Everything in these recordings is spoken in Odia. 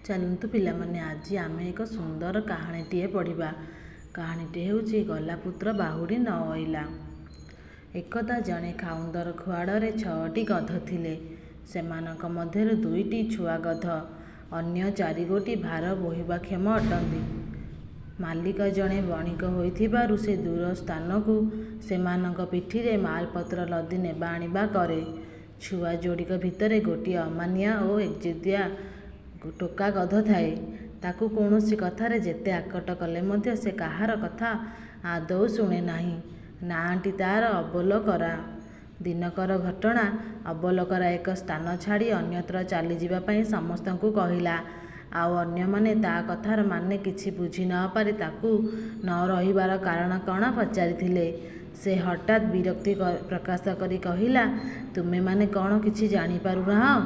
ଚାଲନ୍ତୁ ପିଲାମାନେ, ଆଜି ଆମେ ଏକ ସୁନ୍ଦର କାହାଣୀଟିଏ ପଢ଼ିବା। କାହାଣୀଟି ହେଉଛି ଗଲା ପୁତ୍ର ବାହୁଡ଼ି ନ ଅଇଲା। ଏକଦା ଜଣେ ଖାଉନ୍ଦର ଖୁଆଡ଼ରେ ଛଅଟି ଗଧ ଥିଲେ। ସେମାନଙ୍କ ମଧ୍ୟରୁ ଦୁଇଟି ଛୁଆ ଗଧ, ଅନ୍ୟ ଚାରିଗୋଟି ଭାର ବୋହିବା କ୍ଷମ ଅଟନ୍ତି। ମାଲିକ ଜଣେ ବଣିକ ହୋଇଥିବାରୁ ସେ ଦୂର ସ୍ଥାନକୁ ସେମାନଙ୍କ ପିଠିରେ ମାଲପତ୍ର ଲଦି ନେବା ଆଣିବା କରେ। ଛୁଆ ଯୋଡ଼ିକ ଭିତରେ ଗୋଟିଏ ଅମାନିଆ ଓ ଏକଜିଦିଆ ଟୋକା ଗଧ ଥାଏ। ତାକୁ କୌଣସି କଥାରେ ଯେତେ ଆକଟ କଲେ ମଧ୍ୟ ସେ କାହାର କଥା ଆଦୌ ଶୁଣେ ନାହିଁ। ନାଆଁଟି ତାର ଅବୋଲକରା। ଦିନକର ଘଟଣା। ଅବୋଲକରା ଏକ ସ୍ଥାନ ଛାଡ଼ି ଅନ୍ୟତ୍ର ଚାଲିଯିବା ପାଇଁ ସମସ୍ତଙ୍କୁ କହିଲା। ଆଉ ଅନ୍ୟମାନେ ତା କଥାର ମାନେ କିଛି ବୁଝି ନ ପାରି ତାକୁ ନ ରହିବାର କାରଣ କଣ ପଚାରିଥିଲେ। ସେ ହଠାତ୍ ବିରକ୍ତି ପ୍ରକାଶ କରି କହିଲା, "ତୁମେମାନେ କଣ କିଛି ଜାଣିପାରୁ ନାହଁ?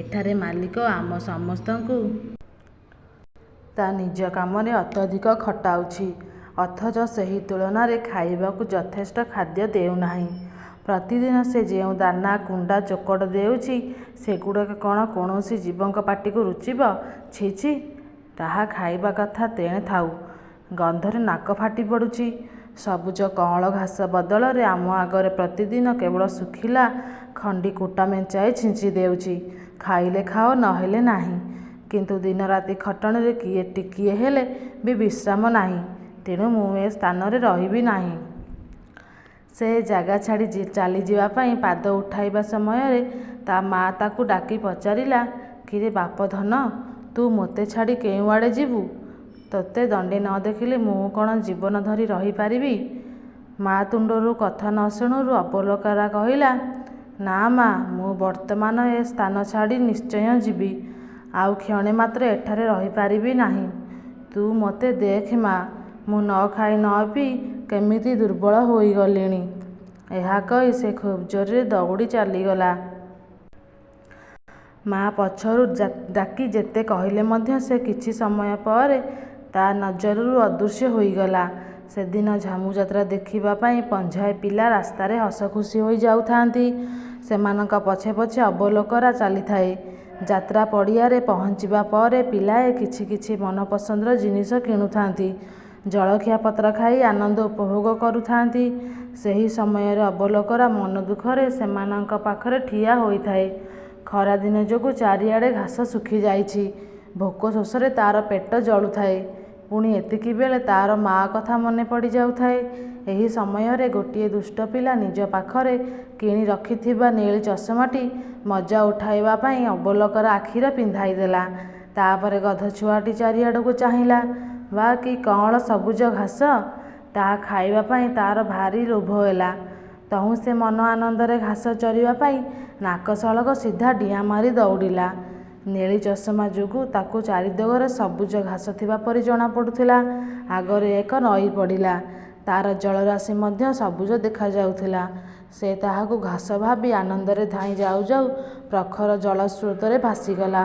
ଏଠାରେ ମାଲିକ ଆମ ସମସ୍ତଙ୍କୁ ତା ନିଜ କାମରେ ଅତ୍ୟଧିକ ଖଟାଉଛି; ଅଥଚ ସେହି ତୁଳନାରେ ଖାଇବାକୁ ଯଥେଷ୍ଟ ଖାଦ୍ୟ ଦେଉନାହିଁ। ପ୍ରତିଦିନ ସେ ଯେଉଁ ଦାନା, କୁଣ୍ଡା, ଚୋକଡ଼ ଦେଉଛି, ସେଗୁଡ଼ିକ କଣ କୌଣସି ଜୀବଙ୍କ ପାଟିକୁ ରୁଚିବ? ଛି ଛି, ତାହା ଖାଇବା କଥା ତେଣେ ଥାଉ, ଗନ୍ଧରେ ନାକ ଫାଟି ପଡ଼ୁଛି। ସବୁଜ କଅଁଳ ଘାସ ବଦଳରେ ଆମ ଆଗରେ ପ୍ରତିଦିନ କେବଳ ଶୁଖିଲା ଖଣ୍ଡି କୁଟା ମେଞ୍ଚାଏ ଛିଞ୍ଚି ଦେଉଛି, ଖାଇଲେ ଖାଅ ନ ହେଲେ ନାହିଁ। କିନ୍ତୁ ଦିନରାତି ଖଟଣିରେ ଟିକିଏ ହେଲେ ବି ବିଶ୍ରାମ ନାହିଁ। ତେଣୁ ମୁଁ ଏ ସ୍ଥାନରେ ରହିବି ନାହିଁ। " ସେ ଜାଗା ଛାଡ଼ି ଚାଲିଯିବା ପାଇଁ ପାଦ ଉଠାଇବା ସମୟରେ ତା ମା ତାକୁ ଡାକି ପଚାରିଲା, "କିରେ ବାପ ଧନ, ତୁ ମୋତେ ଛାଡ଼ି କେଉଁଆଡ଼େ ଯିବୁ? ତୋତେ ଦଣ୍ଡେ ନ ଦେଖିଲେ ମୁଁ କଣ ଜୀବନ ଧରି ରହି ପାରିବି? " ମା ତୁଣ୍ଡରୁ କଥା ନ ଶୁଣୁରୁ ଅବୋଲକରା କହିଲା, "ନା ମା, ମୁଁ ବର୍ତ୍ତମାନ ଏ ସ୍ଥାନ ଛାଡ଼ି ନିଶ୍ଚୟ ଯିବି; ଆଉ କ୍ଷଣେ ମାତ୍ର ଏଠାରେ ରହିପାରିବି ନାହିଁ। ତୁ ମୋତେ ଦେଖ ମା, ମୁଁ ନ ଖାଇ ନ ପିଇ କେମିତି ଦୁର୍ବଳ ହୋଇଗଲିଣି। " ଏହା କହି ସେ ଖୁବ୍ ଜୋରରେ ଦଉଡ଼ି ଚାଲିଗଲା। ମା ପଛରୁ ଡାକି ଯେତେ କହିଲେ ମଧ୍ୟ ସେ କିଛି ସମୟ ପରେ ତା ନଜରରୁ ଅଦୃଶ୍ୟ ହୋଇଗଲା। ସେଦିନ ଝାମୁଯାତ୍ରା ଦେଖିବା ପାଇଁ ପଞ୍ଝାଏ ପିଲା ରାସ୍ତାରେ ହସଖୁସି ହୋଇ ଯାଉଥାନ୍ତି। ସେମାନଙ୍କ ପଛେ ପଛେ ଅବୋଲକରା ଚାଲିଥାଏ। ଯାତ୍ରା ପଡ଼ିଆରେ ପହଞ୍ଚିବା ପରେ ପିଲାଏ କିଛି କିଛି ମନପସନ୍ଦର ଜିନିଷ କିଣୁଥାନ୍ତି, ଜଳଖିଆପତ୍ର ଖାଇ ଆନନ୍ଦ ଉପଭୋଗ କରୁଥାନ୍ତି, ସେହି ସମୟରେ ଅବୋଲକରା ମନଦୁଃଖରେ ସେମାନଙ୍କ ପାଖରେ ଠିଆ ହୋଇଥାଏ। ଖରାଦିନ ଯୋଗୁଁ ଚାରିଆଡ଼େ ଘାସ ଶୁଖିଯାଇଛି। ଭୋକ ଶୋଷରେ ତାର ପେଟ ଜଳୁଥାଏ। ପୁଣି ଏତିକିବେଳେ ତାର ମା କଥା ମନେ ପଡ଼ିଯାଉଥାଏ। ଏହି ସମୟରେ ଗୋଟିଏ ଦୁଷ୍ଟ ପିଲା ନିଜ ପାଖରେ କିଣି ରଖିଥିବା ନେଳୀ ଚଷମାଟି ମଜା ଉଠାଇବା ପାଇଁ ଅବୋଲକରା ଆଖିରେ ପିନ୍ଧାଇଦେଲା। ତାପରେ ଗଧଛୁଆଟି ଚାରିଆଡ଼କୁ ଚାହିଁଲା। ବାଃ, କି କଅଁଳ ସବୁଜ ଘାସ! ତାହା ଖାଇବା ପାଇଁ ତାର ଭାରି ଲୋଭ ହେଲା। ତହୁଁ ସେ ମନ ଆନନ୍ଦରେ ଘାସ ଚରିବା ପାଇଁ ନାକ ସଳଖି ସିଧା ଡିଆଁ ମାରି ଦଉଡ଼ିଲା। ନେଳୀ ଚଷମା ଯୋଗୁଁ ତାକୁ ଚାରିଦିଗରେ ସବୁଜ ଘାସ ଥିବା ପରି ଜଣାପଡ଼ୁଥିଲା। ଆଗରେ ଏକ ନଈ ପଡ଼ିଲା। ତାର ଜଳରାଶି ମଧ୍ୟ ସବୁଜ ଦେଖାଯାଉଥିଲା। ସେ ତାହାକୁ ଘାସ ଭାବି ଆନନ୍ଦରେ ଧାଇଁ ଯାଉ ଯାଉ ପ୍ରଖର ଜଳସ୍ରୋତରେ ଭାସିଗଲା।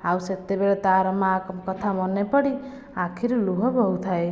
ଆଉ ସେତେବେଳେ ତାର ମା କଥା ମନେପଡ଼ି ଆଖିରୁ ଲୁହ ବହୁଥାଏ।